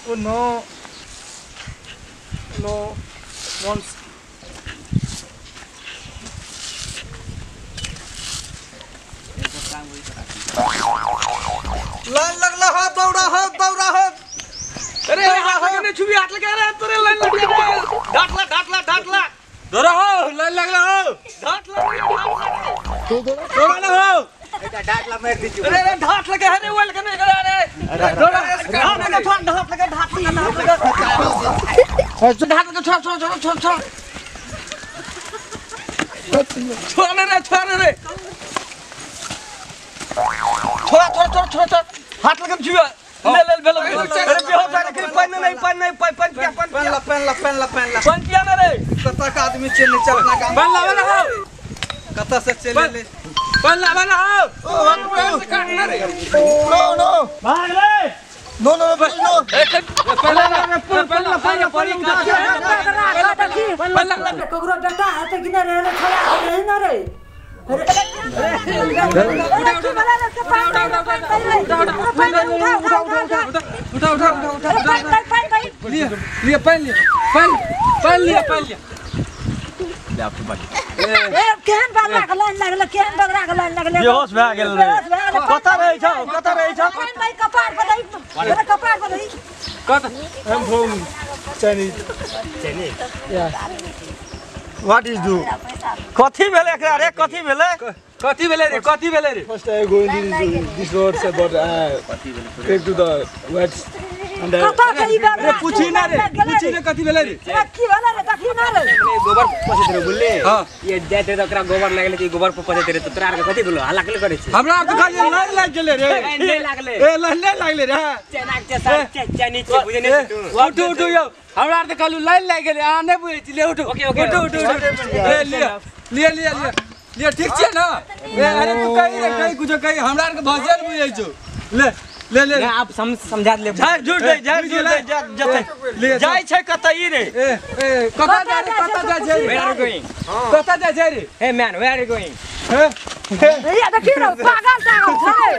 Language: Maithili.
Oh no no once line लगला हो दौड़ा हो दौड़ा हो। अरे हाथ लगे छुबी हाथ लगा रे तोरे लाइन लग गया। डांटला डांटला डांटला दौड़ा हो लाइन लगला हो डांटला तू दौड़ा ना हो एटा डांटला मार दी। अरे अरे ढाट लगे है रे वेल कने अरे दौड़ा ढाट लगे छोड़ ढाट लगे ढाट लगे ढाट लगे ढाट लगे छोड़ छोड़ छोड़ छोड़ छोड़ छोड़ रे छोड़ रे छोड़ छोड़ छोड़ छोड़ छोड़ हाथ लगे छुआ ले ले भेलो। अरे बेहोश भए गेल पानि नहीं पानि नहीं पानि पिया पानि पेन ला पेन ला पेन ला पेन ला पानि पिया ना रे। कत का आदमी चले चल अपना काम बन ला बन हो कत से चले ले बन ला बन हो ओ हाथ से काट ना रे। नो नो भाग रे नो नो नो नो पेन ला पेन ला पेन ला पेन ला ककरो बेटा हेतै कि नहि रे छोड़ा रे ना रे। अरे उठा उठा उठा लिया लिया पहन लिया पहन पहन लिया पहन लिया ले आपके बाकी ए केहन बगरा के लाइन लागल केहन बगरा के लाइन लागल बेहोश भए गेल रे। कत रहै छौ कत रहै छौ पानि भाइ कपार पर दही अरे कपार पर दही कत। I am from Chinese Chinese yeah what is do कथि भेलै एकरा रे कथि भेलै कथि भेलै रे कथि भेलै रे। First I go in this road Se but take to the west and कत के ई बगरा रे पूछी ना रे पूछी ना कथि भेलै रे की भेलै रे देखी ना रे। गोबर पचैत रहे बुझले हां ये जाइत रहे त ओकरा गोबर लागले कि गोबर पर पचैत रहे त तोरा आर के कथि भेलो हल्ला केले करै छी। हमरा आर त खाली लाइन लागि गेलै रे लाइन नहि लागलै ए लाइन नहि लागलै रे चना के साथ चाइनीज के बुझे नै तू उठू उठू यौ हमरा आर त कहलु लाइन लागि गेलै अहाँ नहि बुझै छी ले उठू ओके ओके उठू उठू ए लिअ लिअ लिअ लिअ लिअ ठीक छै ना ए अरे तू कहि रे कहि कुछो कहि हमरा आर के भाषा नहि बुझै छौ ले ले ले आप समझा ले झाड़ झूठ दे झाड़ झूठ दे जते जाय छै कत ई रे ए ए कत जा रे कत जा छै where are going कत जा छै रे hey man where are going हे ए देखी रे पागल तागल छै।